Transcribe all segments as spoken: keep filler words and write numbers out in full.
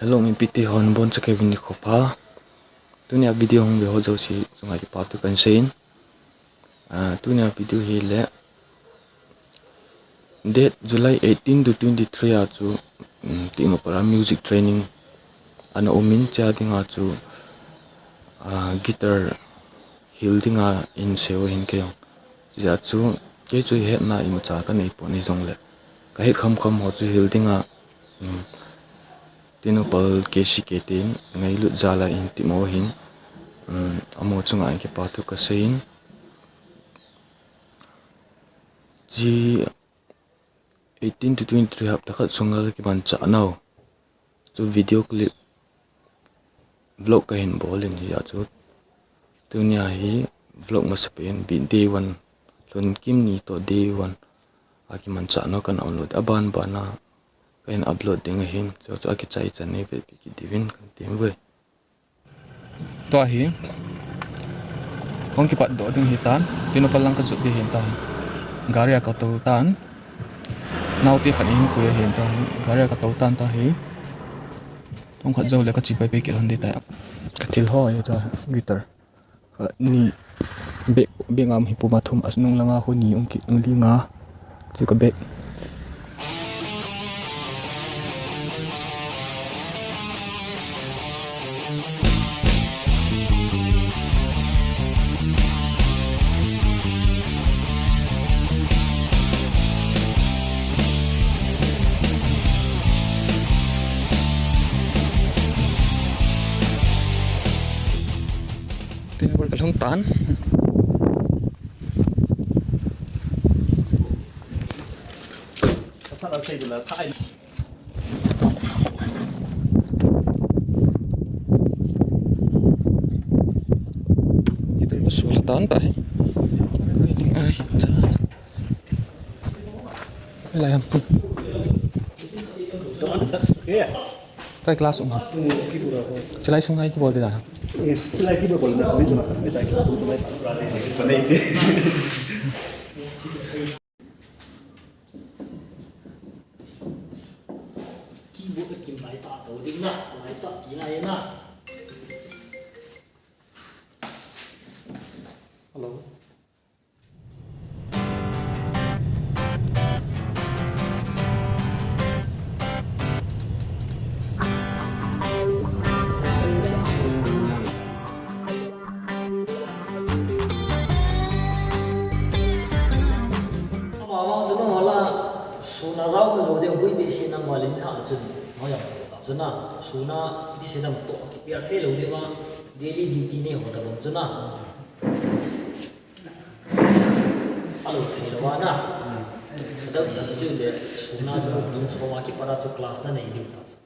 Hello, mipite hon, boncha Kevin ni khopa. Tunia video hung ve ho jouse chunga kipathu kahin seiyin. Ah, tunia video hi le date July eighteen to twenty-three a chu, um, Tengnoupal a music training ana umin, chea dinga chu, ah, guitar hil dinga hin seiyu hin kei jong. Chea chu kei chu hetna imacha kanei pon hijongle, kahet khamkham ho chu hil dinga, um, Tengnoupal K C K ten ngailut jal a eihin timo hin, um, amaho chunga kipathu kaseiyin. Chi eighteen to twenty-three hapta khat sunga kimanchah nau chu video clip vlog kahin bol in hijeh chun, tunia hi vlog masapen, bi day one, lhun kim ni toh day one a kimanchah nau kahin upload, aban ban a kahin upload ding ahin, chu chu akichai chan nei ve pi kit diuvin kahin tem ve. Tua hi hung kipat doh ding hitan, Tengnoupal lang kajot ding hitan. Gari a katou tan. Naote khat in pui ahin tua hi. Gari a katou tan tua hi. Hung khat jou le kache pai pai kit lhon ding tai. Kathil ho ahi tua guitar. Khat ni, bag, bag a um hi puma thum, anung langa khu ni um kit, um li nga. Chu ka bag. Tengnoupal kalhung tan. Guitar kasola tan tai. Koi ding ahi cha. Lai ham. Tua class um ham. Chulai sunga hi kibol ding dan ham. Keyboard a kim lai ta to ding na, lai ta ti na e na. Hello. Ama vang chu nang hola, suna jao ka lo ding, bui behseh nang hola, mi ha chun, ma jao ta chun na, suna, iti sei dam toh, kipial thei lo ding ma, daily duty nei ho ta bang chun na. Alo thei lo a na. Adang si chu le, suna chu, nung soma kipat a chu class na nei diu ta chu.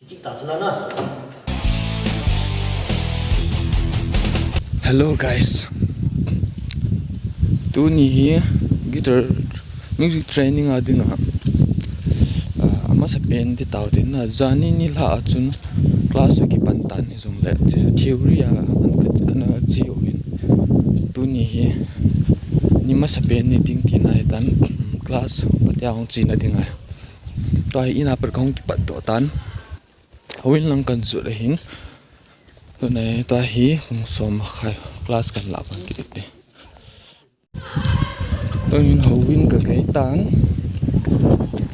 Kichik ta chu la na. Hello guys. Tuni hi guitar music training a dinga, ah, amasapen ti tau tin na, jani nilhah a chun class a kipan tan hijongle, theory a an ka, kana che uvin. Tuni hi ni masapen ni ding tina hitan, class patia hung chena dinga. Tua hi in a pat kahung kipat doh tan. Houin lang kan jot ahin. Tuna hi, tua hi, hung som khai class kan lah pan kit e. Tun houin ka kai tan.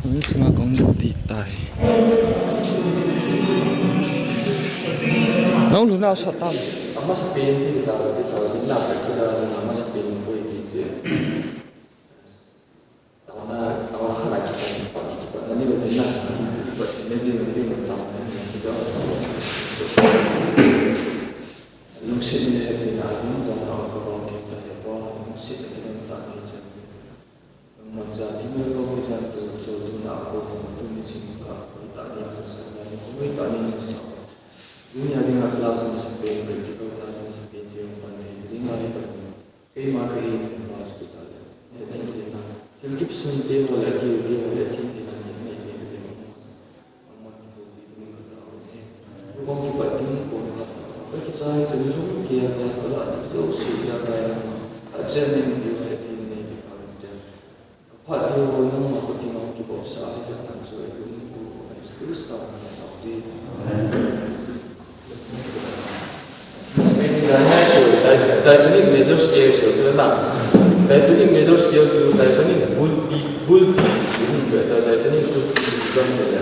Houin sunga kong di tai. Nang luna sa tam. Amasapen ti ta, ti ta, ti na ka ti na, amasapen ko i ti. Taona, taona khat a kipat, kipat, kipat na ni utin na, kipat ni ni ni ni taona ni ni ni. Lungset ni happy na ni, taona ka bang thei ta ya pa, lungset ni ni ta ni chan. Nangman jati me lo ke jan tu, so tu na ko, tu ni sing ka, ta ni na sa na ni, ko ta ni na sa. Dunia dinga class masapen, practical class masapen, ti hung pan thei, dinga ni pan. Keima kahi nung pa chu ta le. Hethem theina. Thil kip sun te ho le, thil te ho le, hethem theina nei, nei thei te ho. Amon kithopina ding ka tao e. Kong kipat ding kon ka. Ka kichai chu lung ke a class ka la na jouse ja kai na. A chen ning pi le hethem nei ki tao te. Ka phat te ho nangma kho te nang kibol sa hi sa kan chu e kun ko ko ai. Diatonic major scale chu chu na. Diatonic major scale chu diatonic bulpi, bulpi. Diatonic bulpi chu kan te ya.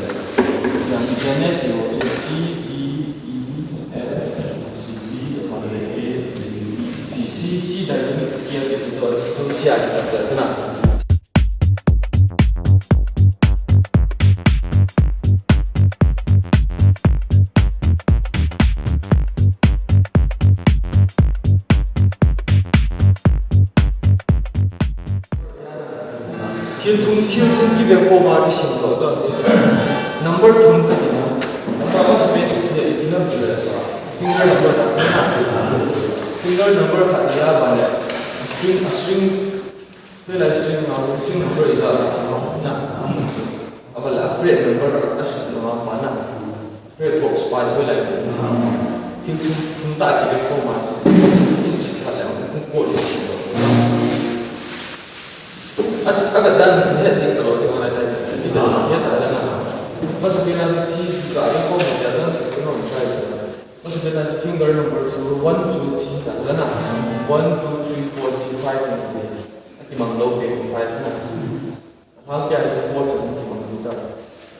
Diatonic scale chu C, D, E, F, G, A, B, C, C, C diatonic scale chu chu C a chu na. Thil thum, thil thum kive khom a kisim lou chu. Number thum kati na. Number masa pen chu hi, hi number. Finger number ta chu na. Finger number khat dia ba le. String, string. Hoilai string ma, string number ijat na, na, na, chu. Aban le fret number a sut na ma na. Fret box pa hoilai na. Thil thum, thum ta kive khom a chu. Inch khat le, thum ko le si. As, aga dan he jing talou ti ma tai. Ti dan he ta dan na. Masa pen a chu chi ka ga khom a dan si ko no tai. Masa pen a chu finger number chu one, two, three ta dan na. One, two, three, four, three, five na. Akimang lou pen five na. Hang pia hi four chan kimang lou ta.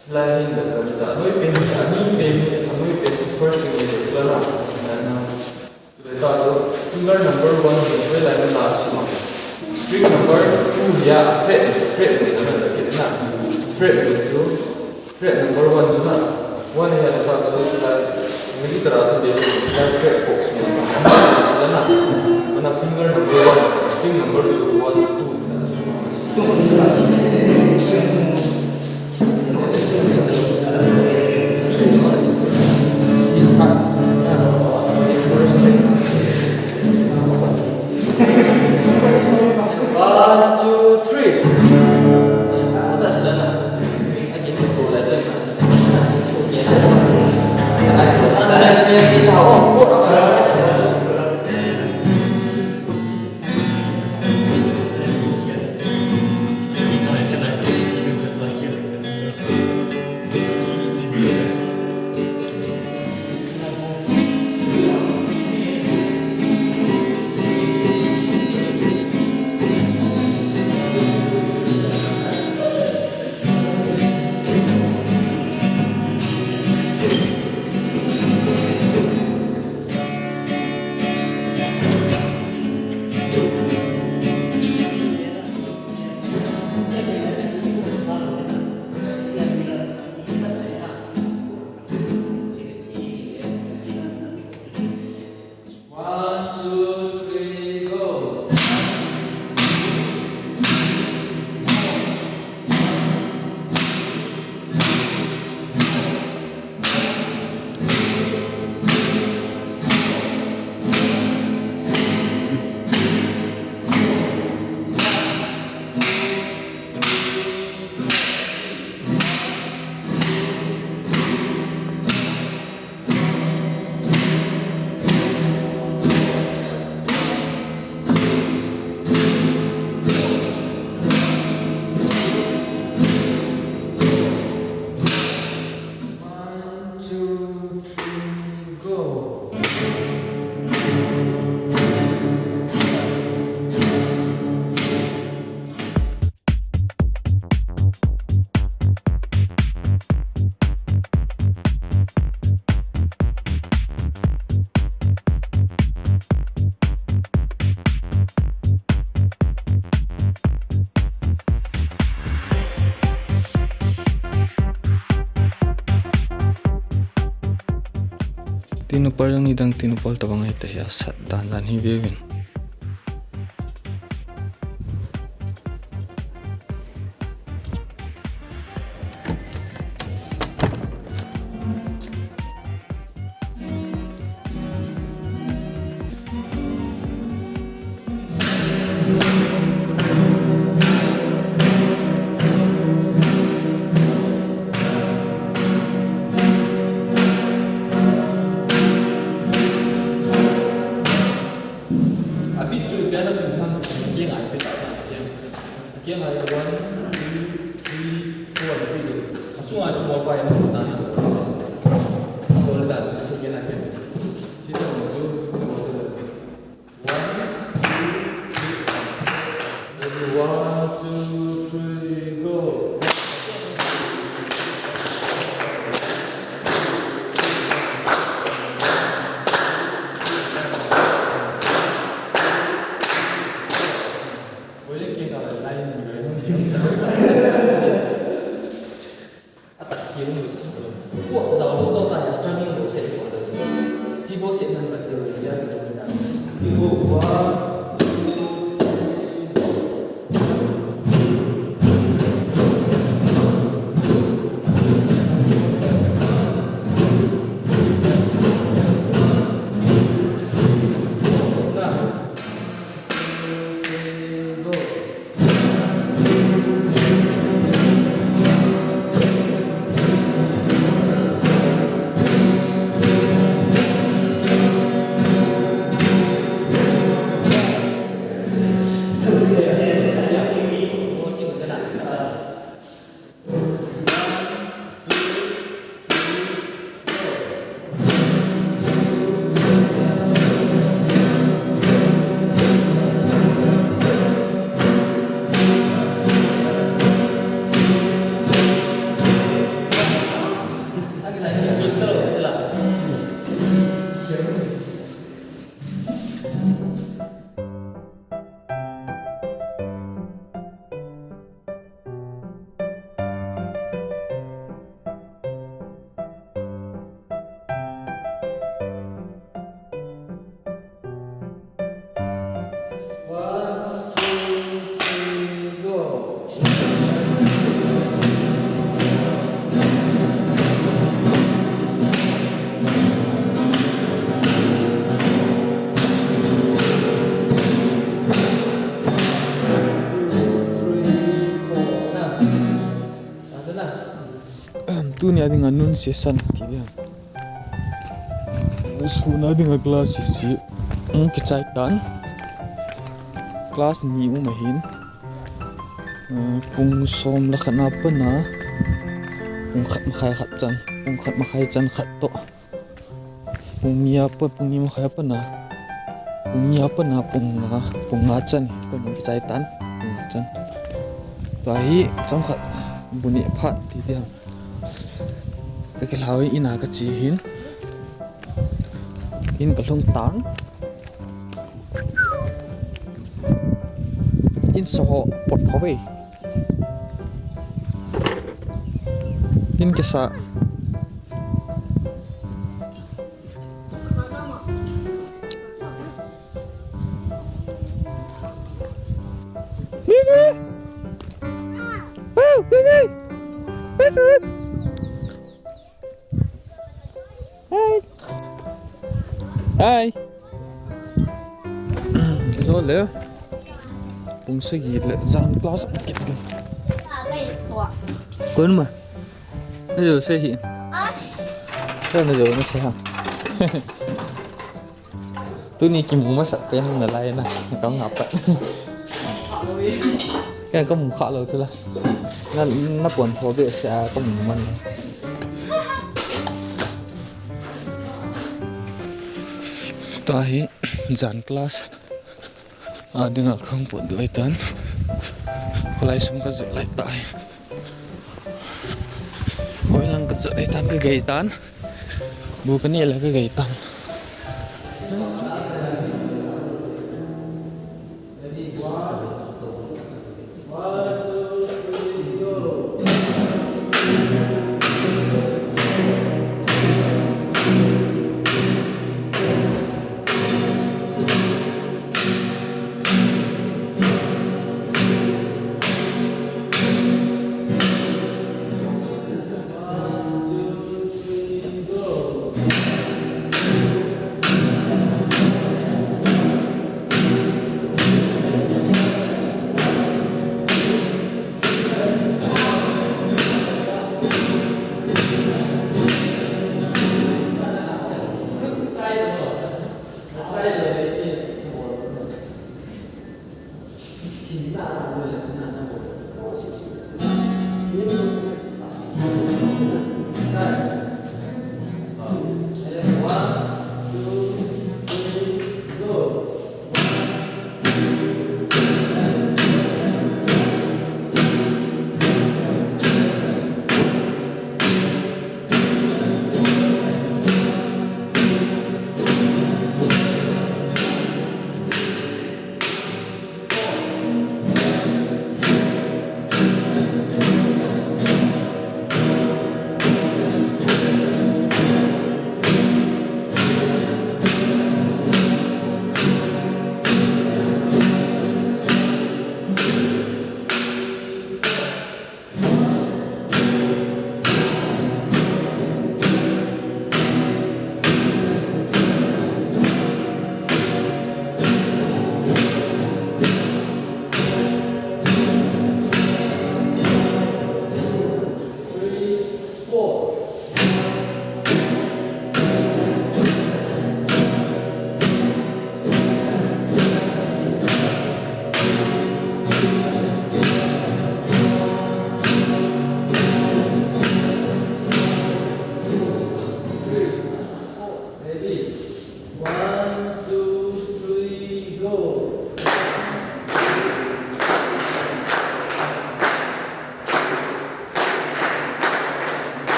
Chulai hin dan ta. Anoi pen, anoi pen, anoi pen chu first thing ni chu la na. Na, na. Chulai ta chu finger number one hi hoilai na si ma. String number two hi a fret, fret ni na na na. Fret ni chu, fret number one chu na. One hi a ta chu chulai. Midi tara chu de chulai fret box ni. Chulai na. Ana finger number one, string number two, one, two. One, two, three. One, two, three, go. One, two, three, go. Tinu pal jong nidang tinu pal tabang ahi tahia sat dan dan hi veuvin. Pai na ta na ko. Ko le ta chu second a ke. Chi ta mo chu ta mo ta. One, two, three, and one, two, three, go. Ko le ke ta la line ni ga ni. Atak kiu ni. Ko jao lo jao ta ya, starting lo se ko lo. Chi bo se nan ba lo ya lo na. Ni ko wa. One, two, three, go. Two, three, four. Now. Tuni a dinga nun session ti dia. Sun a dinga class isi. Hung kichai tan. Class ni um ahin. Eh, pung som le khat na pat a. Pung khat makhai khat chan. Pung khat makhai chan khat toh. Pung ni a pat, pung ni makhai a pat a. Pung ni a pat a, pung nga, pung nga chan. Pung kichai tan, pung nga chan. Tua hi, chomkhat, bu ni phat, ti ti ham. Ka kilhau in a ka che hin. In ka lhung tan. In sa ho pot pha ve. In kisa. Bibi! Oh, Bibi! Listen! Hi. Hi. Zo le. Pung sagi le jan class. Kon ma. Na jo se hi. Sa na jo na se ha. Tuni kimu masa pen na lai na. Kam nga pat. Kei ka mu kha lou chu la. Na, na pon tho be se a ka mu man. Tua hi jan class a dinga ka hung pot diu ahi tan. Kholai sung ka jot lai tai. Hoi lang ka jot ahi tan, ka gei tan. Bu ka neh le ka gei tan.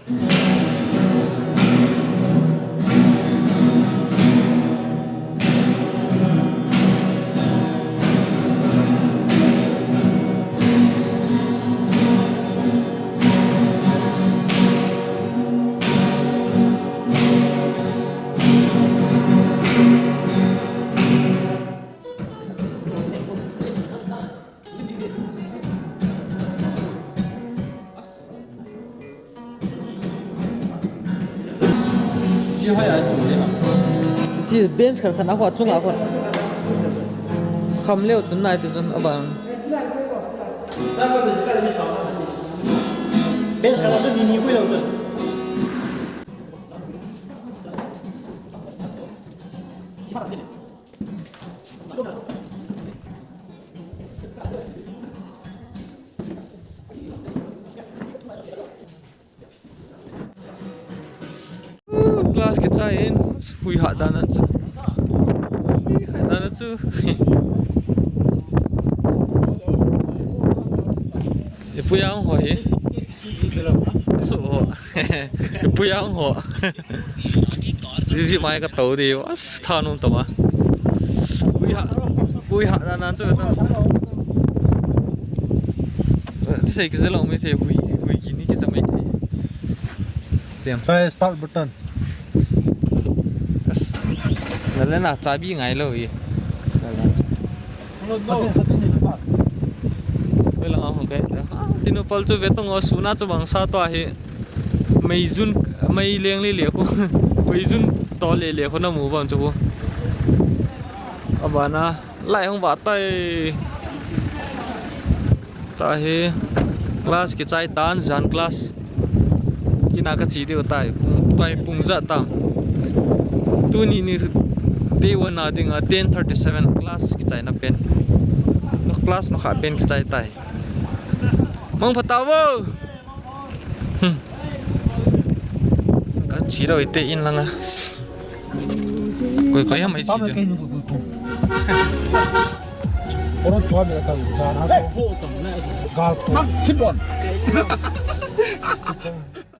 Chi hoi a chu le ha. Chi bench khat khat a ho chunga ho. Kham leo chun nai ti chun abang. Bench khat a chu ni ni pui lo chun. Class kichai in, hui hah dan an chu. Hui hah dan an chu. Ipu yang ho hi. Su ho. Ipu yang ho. Sisi mai ka tau di, as thanun tama. Hui hah, hui hah dan an chu ta. Tu sei kizelo mai thei, hui, hui kini kiza mai thei. Tiam. Try start button. As. Lale na chabi ngai lo hi. Lale. Khatin, khatin ni pa. Wei lang a hung kai. Ah, tinu pal chu vetong o suna chu bang sa to hi. Meijun, mei leng le le khu. Meijun to le le khu na mu bang chu khu. Abana. Lai hung va tai. Tahi class kichai tan jan class. Ina ka chi diu tai. Pung, tai pung ja tam. Tuni ni day one na dinga ten thirty seven class kichai na pen. No class no kha pen kichai tai. Mang pha ta vo. Hmm. Ka chi ro ite in langa. Koi koi ham ai chi de. Oro chua me ta ja na. Gal ko. Kibon.